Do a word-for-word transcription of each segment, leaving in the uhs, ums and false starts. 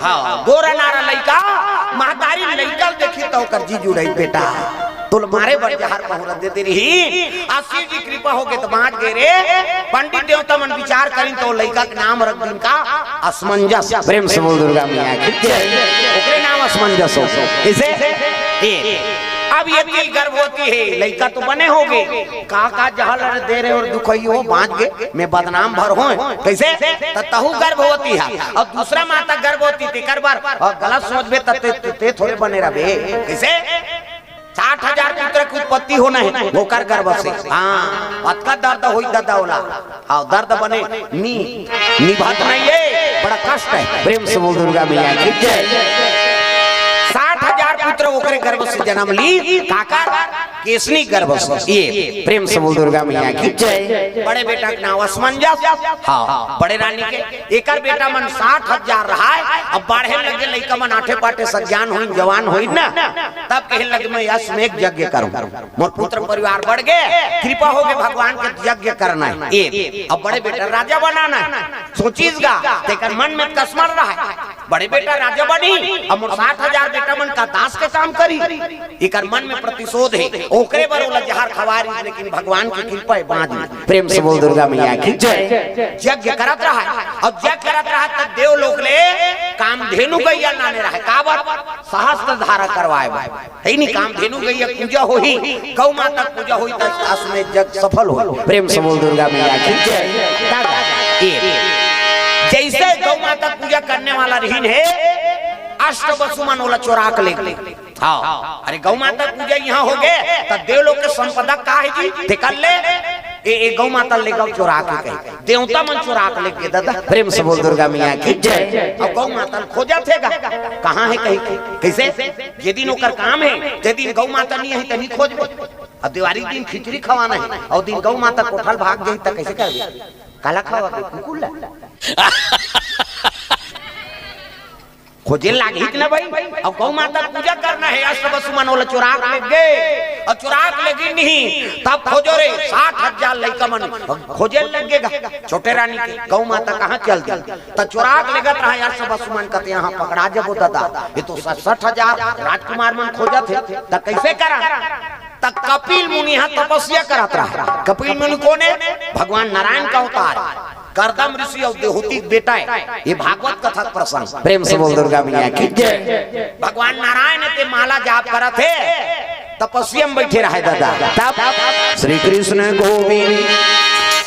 हाँ, गोरा नारा लइका, महतारी लइका ल देखी त ओकर जी जुड़ाई बेटा। तोल मारे बर जहर पहुरत देते रही। आ शिव जी कृपा होगे त बाँच गे रे। पंडित देवता मन विचार करिन त ओ लइका के नाम रख दिन का असमंजस। प्रेम से बोल दुर्गा मैया की जय। ओकरे नाम असमंजस हो। कइसे? ए, अब ये गर्भवती हे, लइका तो बने होगे, का का जहर दे रहे अउ दुखई हो, बाँच गे, मैं बदनाम भर हों। कइसे? त तहू गर्भवती हे अउ दूसरा माता गर्भवती, तेकर बर अउ गलत सोचबे त ते, ते, ते थोड़े बने रहबे। कइसे? साठ हजार पुत्र के उत्पत्ति होना हे ओकर गर्भ से। हाँ, अतका दर्द होई ददा ओला। हाँ, दर्द बने नी, निभात नहीं हे, बड़ा कष्ट हे। प्रेम से बोल दुर्गा मैया की जय। साठ हजार पुत्र ओकरे गर्भ से जन्म ली, काकर? केसनी गर्भ से। ये प्रेम से बोल दुर्गा मैया की जय। बड़े बेटा के नाम असमंजस। हाँ, बड़े रानी के एकर बेटा मन साठ हजार रहाय, अब बाढ़े लगे लइका मन आठे पाठे सज्ञान होइन, जवान होइन ना, तब कहे लगे मैं अश्वमेघ यज्ञ करूं, मोर पुत्र परिवार बढ़ गे, कृपा होगे भगवान के यज्ञ करना हे। ए, अब बड़े बेटा राजा बनाना हे, सोचिस गा, तेकर मन में कसमर रहाय, बड़े बेटा राजा बनही, अब मोर साठ हजार बेटा मन का दास के काम करही। एकर मन में प्रतिशोध हे, ओकरे बर ओला जहर खवा रही, लेकिन भगवान की कृपा हे, बाँच गे। प्रेम से बोल दुर्गा मैया की जय। यज्ञ करत रहा, अब यज्ञ करत रहा त देवलोक ले कामधेनु गैया लाने रहा, काबर? सहस्त्र धारा करवाए बर। हे नी, कामधेनु गैया पूजा होही, गौ माता पूजा होही त अश्वमेध यज्ञ सफल होही। प्रेम से बोल दुर्गा मैया की जय। दादा, ए, जइसे गौ माता पूजा करने वाला रहिन हे, अष्ट वसु मन ओला चोरा के ले गे। हाँ, अरे गौ माता पूजा इहाँ होगे, त देवलोक के संपदा का हे जी? तेकर ले, ए, ए गौ माता ले गौ चोरा के कहे। देवता मन चोरा के लेगे ददा। प्रेम से बोल दुर्गा मैया की जय। अब गौ माता ल खोजत हे गा, कहाँ हे कहिके? कइसे? जे दिन ओकर काम हे, ते दिन गौ माता नइ हे, त नइ खोजबे। अब देवारी दिन खिचड़ी खवाना हे, अउ दिन गौ माता कोठा ल भाग जाही, त कइसे करबे? काला खवाबे? कुकुर ला? खोजे लागही कि ना भाई? अब गौ माता पूजा करना हे, अष्ट वसु मन ओला चोरा के ले गे, अउ चोरा के ले गे नहीं, तब खोजो रे, साठ हजार लइका मन खोजे लग गे गा। छोटे रानी के गौ माता कहाँ चल दी? त चोरा के लेगत रहा अष्ट वसु मन कथे, यहाँ पकड़ा जबो ददा, ये तो सड़सठ हजार राजकुमार मन खोजत हे, त कइसे करा? त कपिल मुनि ह तपस्या करत रहा। कपिल मुनि कोन हे? भगवान नारायण का अवतार हे। करदम ऋषि अउ देहूति के बेटा हे। ये भागवत कथा के प्रसंग। प्रेम से बोल दुर्गा मैया की जय। भगवान नारायण के माला जाप करत हे, तपस्या में बइठे रहे ददा। तब श्री कृष्ण गोविंद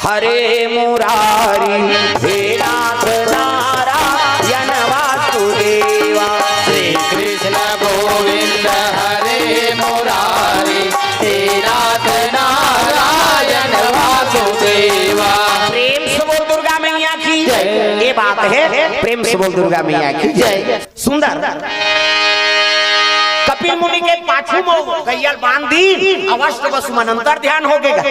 हरे मुरारी, हे नाथ नारायण वासुदेवा। श्री कृष्ण गोविंद हरे मुरारी, हे नाथ नारायण वासुदेवा। प्रेम से बोल दुर्गा मैया की जय। ये बात हे, प्रेम से बोल दुर्गा मैया की जय। सुंदर। कपिल मुनि के पाछू में गैया ल बांध दी, अष्ट वसु मन अंतर ध्यान होगे गा।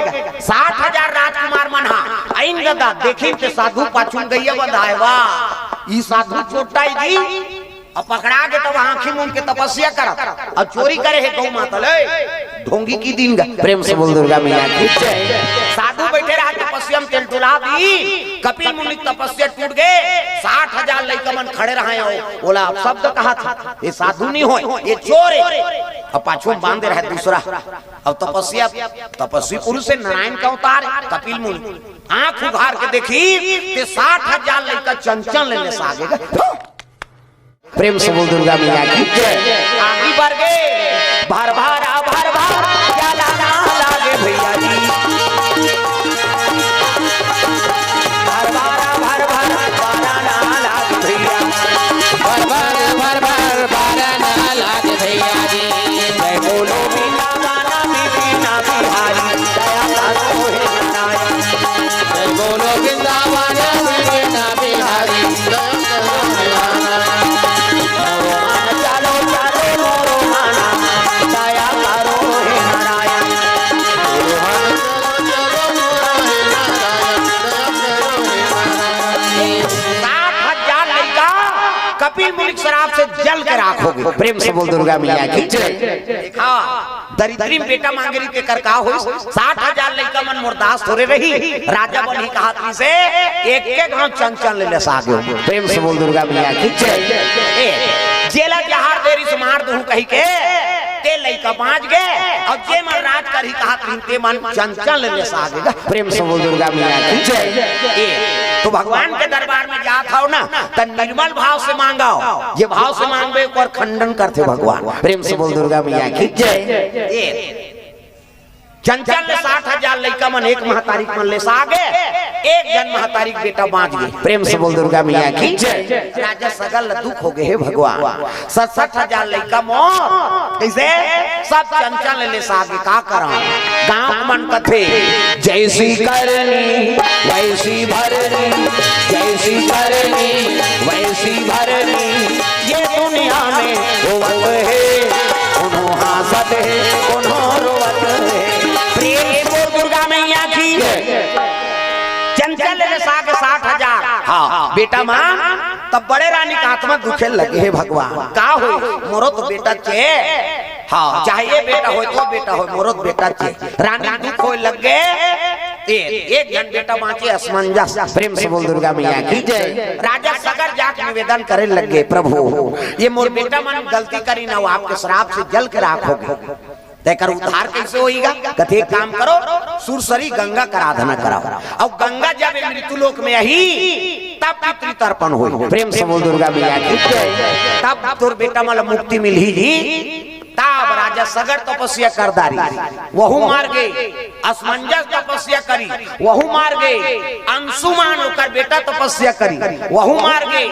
साठ हजार राजकुमार मन हा आइन ददा, देखिन ते साधु पाछू में गैया बंधाय, वाह, ई साधु छोटा हे जी। अब पकड़ा गे तब आँखी मूंद के तपस्या करत, अउ चोरी करे हे गौ माता ले, ढोंगी कीदिन गा। प्रेम से बोल दुर्गा मैया की जय। साधु बइठे रहा तपस्या में, तेल डुला दी, कपिल मुनि के तपस्या टूट गे, साठ हजार लइका मन खड़े रहे हो, ओला अपशब्द कहत हे, ये साधु नइ होय, ये चोर हे। अब पाछू में बांधे रहे दूसरा, अब तपस्या, तपस्वी पुरुष हे, नारायण का अवतार हे कपिल मुनि, आँख उघार के देखिस ते साठ हजार लइका चंचल ले लेसागे गा। प्रेम से बोल दुर्गा मैया की जय। आगी बर गे, भर भरा, भर भरा, जला ना लागे भैया जी। भर भरा, भर भरा, बारा ना लागे भैया। भर भरा, भर भरा, बारा ना लागे भैया जी। जय बोलो वृंदावन बिहारी, दया करो हे नारायण। जय बोलो वृंदावन बिहारी, दया करो हे नारायण। चलो, चलो, मोरो माना, दया करो हे नारायण। साठ हजार लइका कपिल मुनि के श्राप से जल के राख होगे। प्रेम से बोल दुर्गा मैया की जय। हाँ, दरिद्री में बेटा मांगे रही, तेकर का होइस? साठ हजार लइका मन मोर दास थोरे रही, राजा बनही कहत रहिसे, एक एक घाव चंचल ले लेसागे। प्रेम से बोल दुर्गा मैया की जय। कही के ते लइका बाँच गे, अउ जे मन राज करही कहत रहिन ते मन चंचल ले लेसा गे। प्रेम से बोल दुर्गा मैया की जय। ए, तो भगवान के दरबार में जात हव ना, त निर्मल भाव से मांगव। जे भाव से मांगबे, ओकर खंडन करथे भगवान। प्रेम से बोल दुर्गा मैया की जय। ए, चंचल ले साठ हजार लइका मन एक महतारी के मन लेसा गे, एक झन महतारी के बेटा बाँच गे। प्रेम से बोल दुर्गा मैया की जय। राजा सगर ल दुख हो गे, हे भगवान, सड़सठ हजार लइका मोर कइसे सब चंचल ले लेसा गे, का करंव? गाँव के मन कथे, जैसी करनी वैसी भरनी, जैसी करनी वैसी भरनी, ये दुनिया में होवत हे, कोनो हाँसत हे, कोनो रोवत हे। प्रेम से बोल दुर्गा मैया की जय। चंचल ले लेसा गे साठ हजार। हाँ, बेटा माँ, तब बड़े रानी के आत्मा दुखे लगे, हे भगवान, का होय? मोरो तो बेटा चे। हाँ, चाहे ये बेटा होय, तो बेटा होय, मोरो तो बेटा चे। रानी दुख होय लगे। ए, एक झन बेटा बाँचे असमंजस। प्रेम से बोल दुर्गा मैया की जय। राजा सगर जाके निवेदन करे लगे, प्रभु, ये मोर बेटा मन गलती करिन, अउ आपके श्राप से जल के राख हो गे। तेकर उद्धार कइसे होइगा? कथे, एक काम करो, सुरसरी गंगा के आराधना कराओ। अउ गंगा जब ए मृत्यु लोक में आही, तब पितृ तर्पण होई। प्रेम से बोल दुर्गा मैया की जय। तब तोर बेटा मन ल मुक्ति मिलही जी। तब राजा सगर तपस्या कर डारिस, वहू मर गे। असमंजस तपस्या करिस, वहू मर गे। अंशुमान ओकर बेटा तपस्या करिस, वहू मर गे।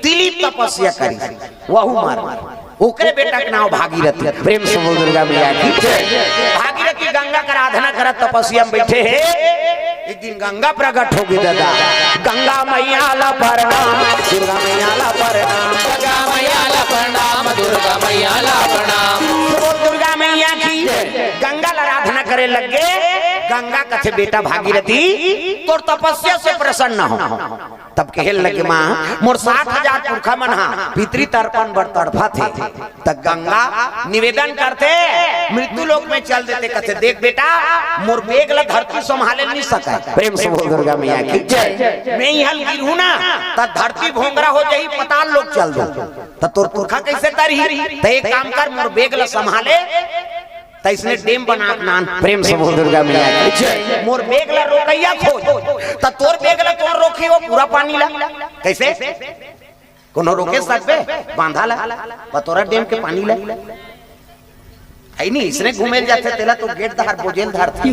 दिलीप तपस्या करिस, वहू मर गे। ओकरे बेटा के नाम भागीरथी। प्रेम से बोल दुर्गा मैया की जय। भागीरथी गंगा के आराधना करत तपस्या में बइठे हे। एक दिन गंगा प्रकट हो गे दादा। गंगा मैया ला प्रणाम, दुर्गा मैया ला प्रणाम। गंगा मैया ला प्रणाम, दुर्गा मैया ला प्रणाम। बोल दुर्गा मैया की जय। गंगा ला आराधना करे लगे। गंगा कथे, बेटा भागीरथी, तोर तपस्या से प्रसन्न हों। तब कहे लगे, माँ, मोर साठ हजार पुरखा मन हा पितृ तर्पण बर तड़फत हे। त गंगा निवेदन करथे, मृत्यु लोक में चल देथे, कथे, देख बेटा, मोर बेग ला धरती संभाले नइ सकय। प्रेम से बोल दुर्गा मैया की जय। मैं इहाँ गिरहूँ ना, त धरती भोंगरा हो जाही, पताल लोक चल दो। त तोर पुरखा कइसे तरही? त एक काम कर, मोर बेग ला संभाले, त इसने डेम बना के लान। प्रेम से बोल दुर्गा मैया की जय। मोर बेग ला रोकइया खोज। त तोर बेग ला कोन रोकही, ओ पूरा पानी ला? कइसे? कोनो रोके सकबे? बांधा ला, पतोरा डेम के पानी ला। हइ नी, इसने घूमे ल जाथे, तेला तो गेट डहर बोजे ल धरथे।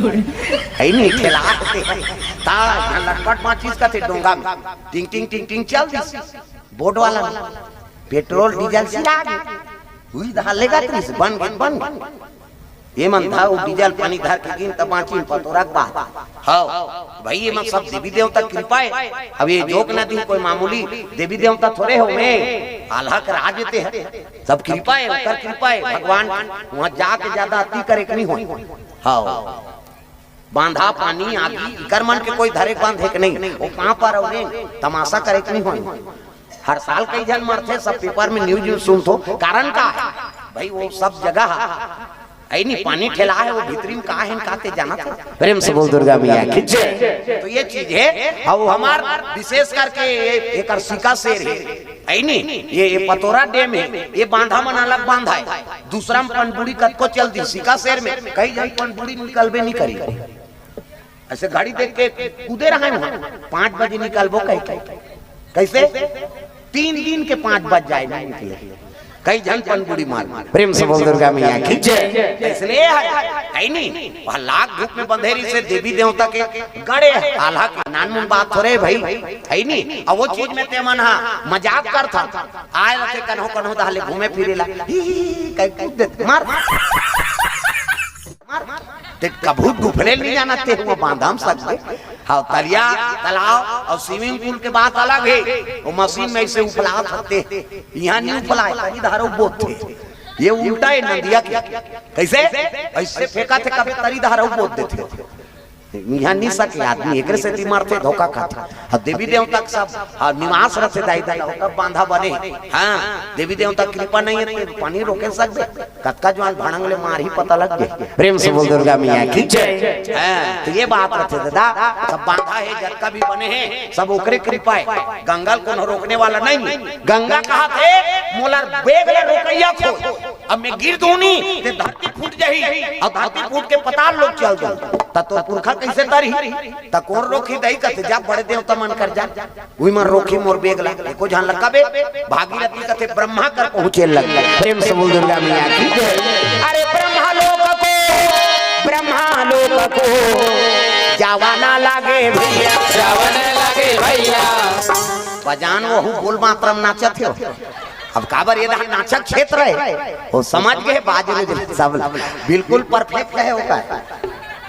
हइ नी, ठेला आथे। त इहाँ लटपट बाँचिस कथे डोंगा में। टिंग, टिंग, टिंग, टिंग चल दिस। बोट वाला में। पेट्रोल, डीजल सिरा गे। उही डहर लेगत रहिस, बन गे, बन गे। ये मन धर, डीजल पानी धर के गिन, त बाँचिन पतोरा के बात। हव, भई, ये मन सब देवी देवता के कृपा हे। अब ये जोक न दिन कोई मामूली देवी देवता थोरे हों, आल्हा के राज ते हे। सब कृपा हे, ओकर कृपा हे, भगवान के। उहाँ जाके जादा अति करे के नइ होय। हव। बांधा, पानी, आगी, इकर मन के कोई धरे के बांधे के नइ। ओ पाँव परव रे, तमाशा करे के नइ होय। हर साल कई झन मरथे, सब पेपर में न्यूज में सुनथो। कारण का हे? भई, ओ सब जगह हे नी, पानी ठेला हे, ओ भीतरी में का हे, का ते जानत हे? प्रेम से बोल दुर्गा मैया की जय। तो ये चीज हे, अउ हमर विशेष करके ये, एकर सिकासेर हे, हइ नी, ये, ये पतोरा डेम हे, ये बांधा मन अलग बांधा हे, दूसरा में पनबुड़ी कतको चल दिस, सिकासेर में कई झन पनबुड़ी निकलबे नइ करी। अइसे घड़ी देख के कूदे रहय उहाँ, पाँच बजे निकलबो कहि के। कइसे? तीन दिन के पाँच बज जाय, नइ निकले। कई झन पनबुड़ी मार। प्रेम से बोल दुर्गा मैया की जय। अइसने हे, हइ नी? उहाँ लाख धूप में बंधे रहिसे देवी देवता के गड़े, आल्हा के नानमुन बात थोरे भई, हइ नी? अब ओ चीज में ते मन हा मजाक करथव, आय रथे कन्हो कन्हो डहर ले घूमे फिरे ला, ही, ही, ही, कहि कूद देथे, मार। ते कभू डुफले ल नइ जानत ते, हुवाँ बांधा म सकबे। हव, तरिया, तलाव अउ swimming pool के बात अलग हे। ओ मशीन में अइसे उफलात होथे, इहाँ नइ उफलाय, तरी डहर बोथथे। ये उल्टा हे नदिया के। कइसे? अइसे फेंकथे, कभू तरी डहर बोथ देथे। मिहा नहीं सके आदमी, एकरे सेती मरथे, धोखा खाथे। अब देवी देवता के सब, हाँ, निवास रथे दाई दाई, ओकर बांधा बने। हाँ, देवी देवता के कृपा नहीं है, तो पानी रोके सकबे? कतका जवान भड़ंग ले मारही, पता लग जाए। प्रेम से बोल दुर्गा मैया की जय। हाँ, तो ये बात रथे दादा, सब बांधा है, जतका भी बने हैं, सब ओकरे कृपा है। गंगा ल कोनो रोकने वाला नहीं। गंगा कहाथे, मोला बेग ला रोकइया खोज। अब मैं गिर दूनी, ते धरती फूट जाही, अउ धरती फूट के पताल लोक चल दू, त तोर पुरखा कइसे तरही? त कोन रोकही दाई? कथे, जा बड़े देवता मन कर जा, उही मन रोकही मोर बेग ला। एको झन ला कबे, भागीरथी कथे, ब्रह्मा कर पहुंचे लग। प्रेम से बोल दुर्गा मैया की जय। अरे ब्रह्मा लोक को, ब्रह्मा लोक को जावा ना लागे भैया। जावा ना लागे भैया। बजान वहू बोल मात्रा म नाचत हे। अब काबर ये दहा नाचक क्षेत्र है, वो समझ गए बाजरे जो सब बिल्कुल परफेक्ट है ओकर।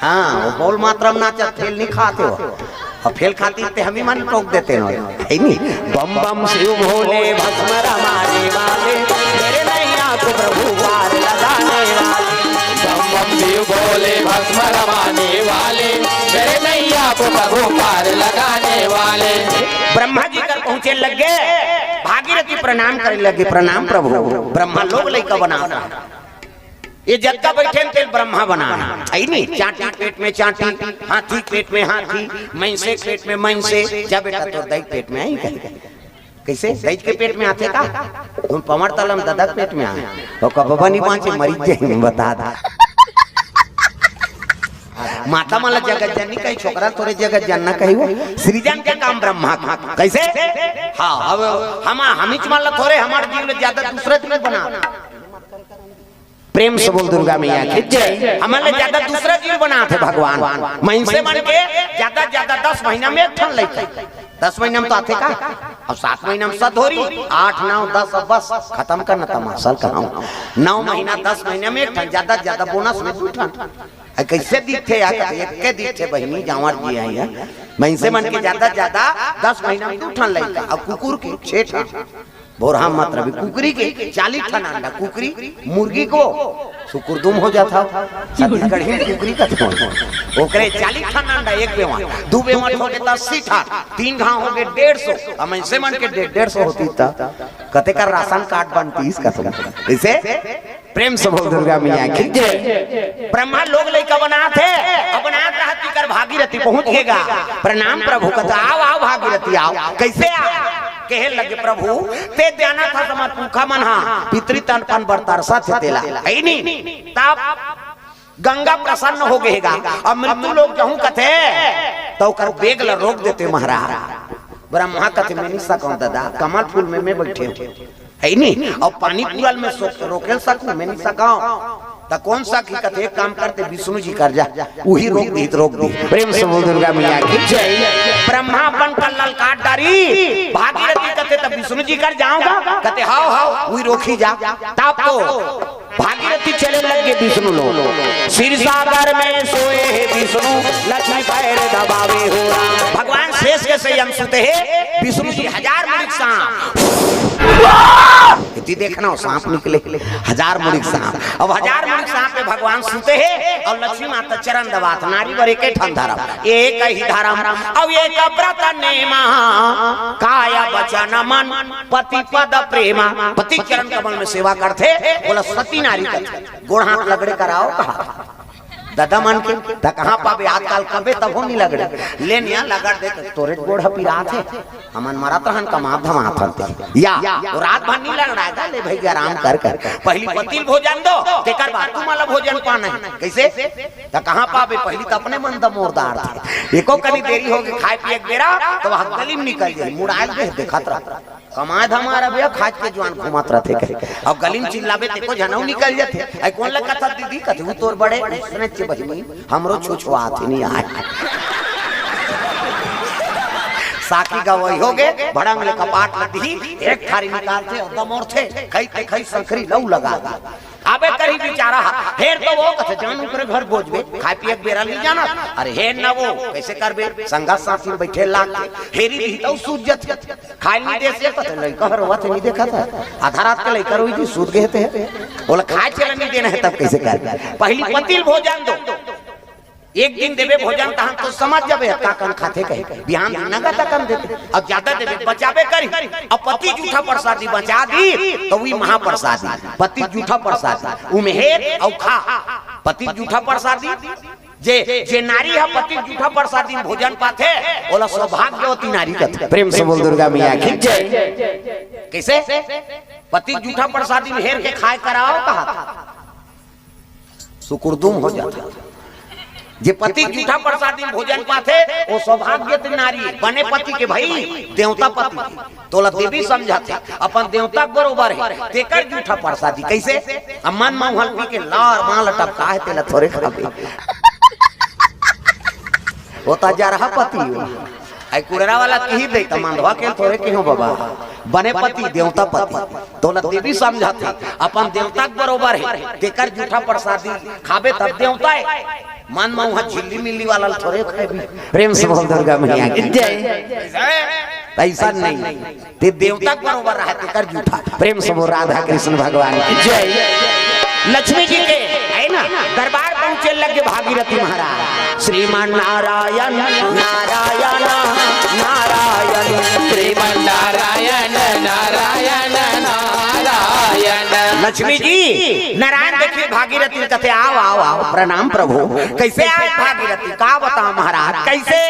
हाँ, वो बोल मात्रा म नाचत, फेल नहीं खाते हो। अउ फेल खातिर ते हमी मन टोक देते हो, है नी? बम बम शिव भोले भस्म रमाने वाले, मेरे नैया को प्रभु पार लगाने वाले। बम बम शिव भोले भस्म रमाने वाले, मेरे नैया को प्रभु पार लगाने वाले। ब्रह्मा जी कर पहुंचे लग गए, भागीरथी प्रणाम करे लगे, प्रणाम प्रभु, ब्रह्मा लोग लइका बना रहा। ये जतका बइठे हे तेला ब्रह्मा बना रहा, है नी? चांटी पेट में चांटी, हाथी पेट में हाथी, मइनसे पेट में मइनसे। जा बेटा, तोर दाई पेट में आही कहीं? कइसे? दाई के पेट में आथे का? तुम पमर तलम ददा के पेट में आए। तो कबबा नहीं पहुंचे, मरी जाए, बता दा। माता मन ला जगत जननी कही, छोकरा तोरे जगत जनना कही हो। सृजन के काम ब्रह्मा के। कइसे? हाँ, अब हम, हमीच मन ला थोरे, हमर जीव ले ज्यादा दूसरा जीव बना। प्रेम से बोल दुर्गा मैया की जय। हमन ले ज्यादा दूसरा जीव बनाथे भगवान। मइनसे मन के ज्यादा ज्यादा दस महीना में एक ठन लइका। दस महीना में तो आथे का? अब सात महीना में सधोरी, आठ, नौ, दस, अब बस खतम करना तमाशा ल कहूं। नौ महीना, दस महीना में एक ठन, ज्यादा ज्यादा बोनस में दू ठन। अ, कइसे दिखथे यार? एक के दिखथे बहिनी, जांवर जी आई है। मइनसे मन के ज्यादा ज्यादा दस महीना में दू ठन लइका, अब कुकुर के छह ठन। भोरहा मत रवि, कुकरी के चालीस ठन अंडा, कुकरी, मुर्गी को सुकुरदुम हो जाता हो। छत्तीसगढ़ी में कुकरी कथे हो। ओकरे चालीस ठन अंडा, एक बेवा, दू बेवा होगे त अस्सी ठन, तीन घाव होगे डेढ़ सौ, अब मइनसे मन के डेढ़, डेढ़ सौ होती त कते का राशन कार्ड बनतीस कथे। कइसे? प्रेम से बोल दुर्गा मैया की जय। ब्रह्मा लोग लइका बनात हे, अब बनात रहत इकर भागीरथी पहुंच गेगा। प्रणाम प्रभु, कथे, "आओ, आओ भागीरथी, आओ।" कइसे आओ? कहे लगे, "प्रभु, ते जानत हस हमर पुरखा मन हा पितृ तर्पण बर तरसत हे तेला, है नी? तब गंगा प्रसन्न हो गेगा, अब मृत्यु लोक जाहूं कथे, त ओकर बेग ल रोक देते महाराज।" ब्रह्मा कथे, "मैं नहीं सकंव ददा, कमल फूल में मैं बइठे हंव।" है नी? अउ पानी पुरल में सो-, रोकेल सकूं, मैं नहीं सकंव। त कोन सकही? कथे, "एक काम करते, विष्णु जी कर जा, उही रोक दी, त रोक दी।" प्रेम से बोल दुर्गा मैया की जय। ब्रह्मा अपन कल्लल काट डारी, भागीरथी कथे, "त विष्णु जी कर जांव गा?" कथे, "हाव, हाव, उही रोकही जा।" तब तो भागीरथी चले लग गे विष्णु लोक। क्षीर सागर में सोए हे विष्णु, लक्ष्मी पैर दबावे हो राम। भगवान शेष के संयम सुते हे, विष्णु जी हजार मुड़ी के सांप। इति देखना हो, सांप निकले, हजार मुड़ी के सांप। अब हजार मुड़ी के सांप पे भगवान सुते हे अउ लक्ष्मी माता चरण दबात, नारी बर एके ठन धरम, एक ही धरम, अउ एक व्रत नेमा, काय वचन मन पति पद प्रेमा। पति चरण कमल में सेवा करथे, ओला सती नारी कथे। गोड़ हाथ लगड़े कराओ कहा। ददा मन के, त कहाँ पाबे आजकल, कबे तभो नहीं लगड़े। ले निया लगड़ दे, त तोरे गोड़ ह पिरात हे। हमन मरत रहन, कमात धमात हन ते। या, वो रात भर नहीं लगड़ाए गा, ले भई आराम कर कर। पहली पति ल भोजन दो, तेकर बाद तुमन ला भोजन पाना हे। कइसे? त कहाँ पाबे, पहली त अपने मन दमोरदार थे। एको कनी देरी होगे खाए पिए के बेरा, त वहाँ गली में निकल जाही, मुड़ायल दे देखत रह। कमाए धमाए रहिबे, खाज के जुआन घूमत रथे कहे। अब गली में चिल्लाबे, तेको झनऊ निकल जथे। अई कोन ल कथस दीदी? कथे, "ऊ तोर बड़े उसने चे बहिनी, हमरो छुछुआत ही नहीं आए।" साखी गवई होगे, भड़ंग ले कपाट ल दिही, एक थारी निकालथे अउ दमोरथे, खई ते खई संकरी लऊ लगा दी। अबे करही बिचारा हा, फेर तो वो कथे, "जान ओकरे घर बोजबे, खाए पिए के बेरा नहीं जाना।" अरे हे न वो, कइसे करबे? संगत साथी में बइठे लाग के, हेरी दिही त सूझ जथे। खाए नहीं दे से, कथे, "लइका ह रोवत हे, नहीं देखत हे? आधा रात के लइका रोई थी, सूत गए थे।" बोला, "खाए चला नहीं देना है, तब कइसे करबे? पहली पति ल भोजन दो।" एक दिन देबे भोजन, तहन तो समझ जाबे, का कन खाथे कहे। बिहान दिन नगद अकन देबे, अउ ज्यादा देबे, बचाबे करी। अउ पति जूठा प्रसादी बचा दी, त उही महाप्रसादी। पति जूठा प्रसादी, उमे हेर अउ खा। पति जूठा प्रसादी, जे, जे नारी ह पति जूठा प्रसादी म भोजन पाथे, ओला सौभाग्यवती नारी कथे। प्रेम से बोल दुर्गा मैया की जय। कइसे? पति जूठा प्रसादी म हेर के खाय कराओ कहा, सुकुरदुम हो जाथे। जे पति जूठा प्रसादी म भोजन पाथे, ओ सौभाग्यवती नारी, बने पति के भई, देवता पति के। तोला देवी समझथे, अपन देवता के बरोबर हे, तेकर जूठा प्रसादी। कइसे? अब मन म उहल पी के लार माल टपका हे, तेला थोरे खाबे। ओ त जरहा पति हो। अई कुड़रा वाला किही दे त मंदवा के थोरे किहों बाबा। बने पति, देवता पति। तोला देवी समझथे, अपन देवता के बरोबर हे, तेकर जूठा प्रसादी खाबे तब देवता हे। मन म उहाँ झिल्ली मिल्ली वाला ल थोरे खाबे। प्रेम से बोल दुर्गा मैया की जय। अइसन नहीं, ते देवता के बरोबर रहे, तेकर जूठा। प्रेम से बोल राधा कृष्ण भगवान की जय। लक्ष्मी जी के, हे ना, दरबार पहुंचे लगे भागीरथी महाराज। श्रीमान नारायण, नारायण, नारायण। श्रीमान नारायण, नारायण, नारायण। लक्ष्मी जी, नारायण देखिए भागीरथी कथे, आओ, आओ, आओ, प्रणाम प्रभु। कइसे आय भागीरथी? का बताओ महाराज, कइसे?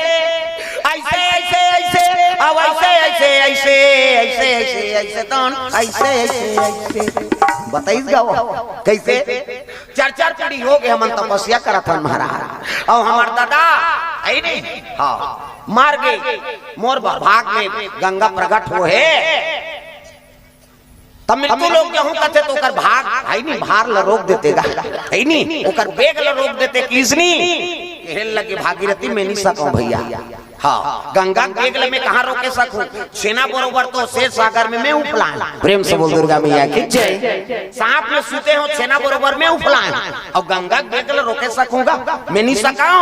अइसे, अइसे, अइसे, अब अइसे, अइसे, अइसे, अइसे, अइसे, अइसे, तौन, अइसे, अइसे, अइसे। बताइस गा वो, कइसे? चार, चार पीढ़ी हो गे हमन तपस्या करत हन महाराज। अउ हमर दादा, हे नहीं? हाँ, मर गे। मोर ब-, भाग में गंगा प्रगट हो हे। त मृत्यु लोक जाहूं कथे त ओकर भाग, हे नहीं, भार ल रोक देते गा, हे नहीं, ओकर बेग ल रोक देते, किसनी कहे लगे भागीरथी, मैं नहीं सकौं भइया। हाँ, गंगा के बेग ल मैं कहाँ रोके सकहूं? छेना बरोबर तो शेर सागर में मैं उफलान। प्रेम से बोल दुर्गा मैया की जय। सांप में सूते हों, छेना बरोबर मैं उफलान, अउ गंगा के बेग ल रोके सकहूं गा? मैं नहीं सकौं।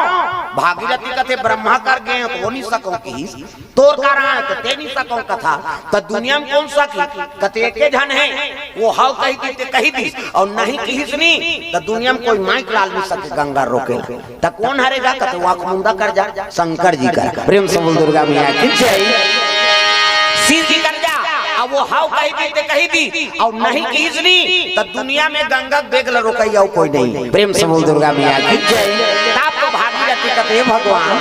भागीरथी कथे, ब्रह्मा कर गे हों त ओ नहीं सकौं किहिस। तोर कारण हे त ते नहीं सकौं कथा, त दुनिया म कोन सकही? कथे एके झन हे, ओ हव कहि दिस ते कहि दिस, अउ नहीं किहिस नहीं, त दुनिया म कोई माइक लाल नहीं सके गंगा रोके। त कोन हरे गा? कथे ओ आंख मुंदा कर जा, शंकर जी कर। प्रेम से बोल दुर्गा मैया की जय। शिव जी कर जा, अब ओ हव कहि दिस ते कहि दिस, अउ नहीं किहिस नहीं, त दुनिया में गंगा के बेग ल रोकइया अउ कोई नहीं। प्रेम से बोल दुर्गा मैया की जय। तब तो भागीरथी कथे, भगवान,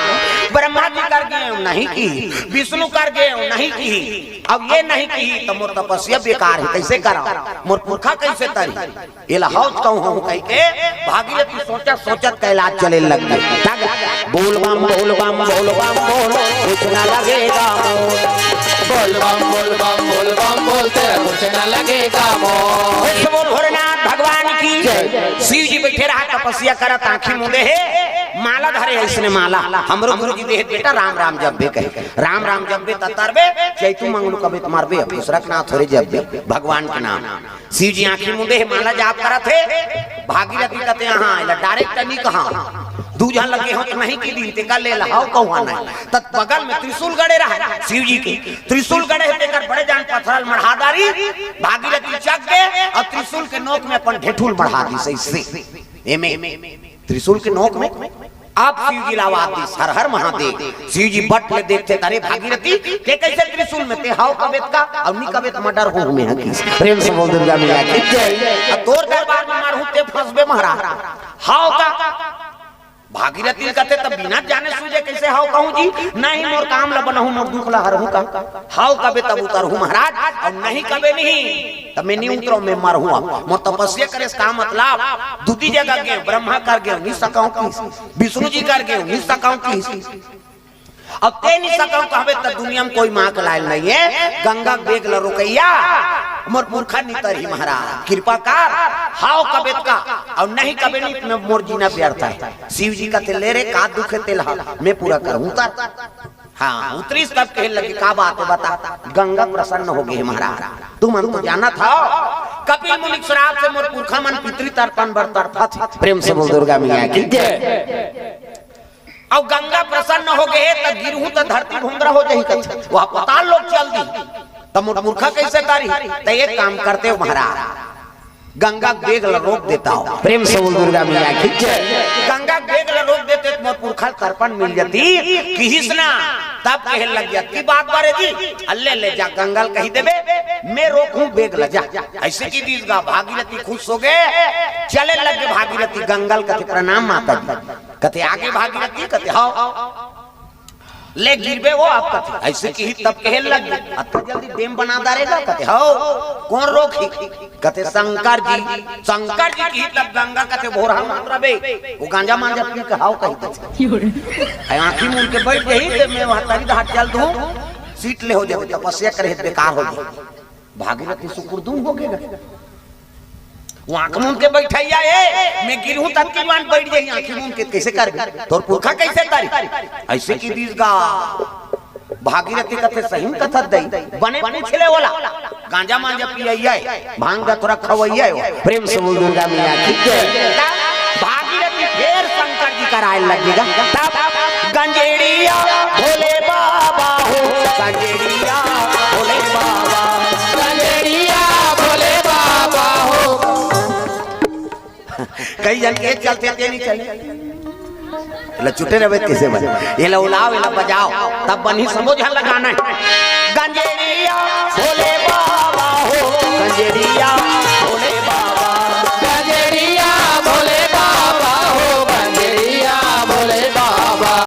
ब्रह्मा जी कर गे हों, नहीं किहिस, विष्णु कर गे हों, नहीं किहिस, अब ये नहीं किहिस, त मोर तपस्या बेकार हे, कइसे करौं? मोर पुरखा कइसे तरही? एला हव कहूं हों कहिके भागीरथी सोचत सोचत कैलाश चले लग गे। तब बोल बम, बोल बम, बोल बम, बोल, कुछ ना लगेगा मोल। बोल बम, बोल बम, बोल बम, बोल, तेरा कुछ ना लगेगा मोल। बोल, बोल भोलेनाथ भगवान की जय। शिव जी बइठे रहा, तपस्या करत, आंखी मूंदे हे, माला धरे हे, अइसने माला। हमरो गुरु जी दे हे, बेटा, राम राम जपबे कहे। राम राम जपबे त तरबे, चैतू मंगलू कबे त मरबे, अब दूसरा के नाम थोरे जपबे, भगवान के नाम। शिव जी आंखी मूंदे हे, माला जाप करत हे। भागीरथी कथे, हाँ, एला direct नहीं कहा। दू झन लगे हों त नहीं किहिस, तेकर ले ला, हव कहूं नहीं। त बगल में त्रिशूल गड़े रहा शिव जी के। त्रिशूल गड़े हे, तेकर बड़े जान पथरा ल मढ़ा डारिस। भागीरथी चघ गे अउ त्रिशूल के नोक में अपन ढेठू ल मढ़ा दिस, अइसे। एमे त्रिशूल के नोक में। अब शिव जी ला आवाज दिस, हर हर महादेव। शिव जी बट ले देखथे, अरे भागीरथी, ते कइसे त्रिशूल में, ते हव कबे त का, अउ नहीं कबे त murder होहूं मैं हा किहिस। प्रेम से बोल दुर्गा मैया की जय। अब तोर दरबार में मरहूं ते फंसबे महाराज। हव का? भागीरथी कथे, त बिना जाने सूझे कइसे हव कहूं जी? नहीं, मोर काम ला बनहूं, मोर दुख ला हरहूं का। हव कबे तब उतरहूं महाराज, अउ नहीं कबे नहीं, त मैं नहीं उतरौं, मैं मरहूं। अब मोर तपस्या करे से का मतलब? दूती जगह गे, ब्रह्मा कर गे, नहीं सकौं किहिस, विष्णु जी कर गे, नहीं सकौं किहिस। अब ते नहीं सकौं कहबे त दुनिया में कोई मां के लायक नहीं हे। गंगा के बेग ल रोकइया मोर पुरखा नहीं तरही महाराज, कृपा कर। हव कबे त का, अउ नहीं कबे नहीं, त मैं मोर जीना व्यर्थ हे। शिव जी कथे, ले रे, का दुख हे तेला, मैं पूरा करहूं तर। हाँ, उतरिस तब कहे लगे, का बात हे बता। गंगा प्रसन्न हो गे महाराज, तुमन तो जानत हव, कपिल मुनि के श्राप से मोर पुरखा मन पितृ तर्पण बर तड़फत हे। प्रेम से बोल दुर्गा मैया की जय। अउ गंगा प्रसन्न हो गे त गिरहूं त धरती भोंगरा हो जाही कथे, ओ पताल लोक चल दिही, त मोर पुरखा कइसे तरही? त एक काम करतेव महाराज, गंगा के बेग ल रोक देता हो। प्रेम से बोल दुर्गा मैया की जय। गंगा के बेग ल रोक देते त मोर पुरखा ल तरपन मिल जाती, किहिस ना। तब कहे लग गया कि बात बारे जी, अल्ले ले जा गंगा ल कहि देबे, मैं रोकहूं बेग ल जा। अइसे कहि दिस गा, भागीरथी खुश हो गे, चले लग गे भागीरथी गंगा ल कथे प्रणाम माता जी। कथे आगे भागीरथी, कथे हव। ले गिरबे वो आप कथे। अइसे कहि तब कहे लग गे, अतना जल्दी डेम बना डारेगा कथे हव। कोन रोकही? कथे शंकर जी। शंकर जी कहि तब गंगा कथे भोरहा मात रबे, वो गांजा मांजा पी के हव कहि देथे। आंखी मूंद के बइठ जाही त मैं वहां तरी डहर चल दूं, सीट ले हो जाबे, तपस्या करे बेकार हो जाही। भागीरथी सुकुर दुम हो गे। वो आंख मूंद के बइठइया ए, मैं गिरहूं तब के मान बइठ जाही, आंखी मूंद के कइसे करबे? तोर पुरखा कइसे तरी? अइसे कहि दिस गा। भागीरथी कथे सही म कथस दई, बने पूछ ले ओला। गांजा मांजा पियइया ए, भांग धतूरा खवइया ए। प्रेम से बोल दुर्गा मैया की जय। तब भागीरथी फेर शंकर जी करा आए लग गे गा। तब गंजेड़िया भोले बाबा हो, गंजेड़िया भोले बाबा, गंजेड़िया भोले बाबा हो। कई झन के चलथे ते नइ चले। एला चुटे रहिबे त कइसे बने? एला उलाव, एला बजाव, तब बनही, सबो झन ला गाना हे। गंजेड़िया भोले बाबा हो, गंजेड़िया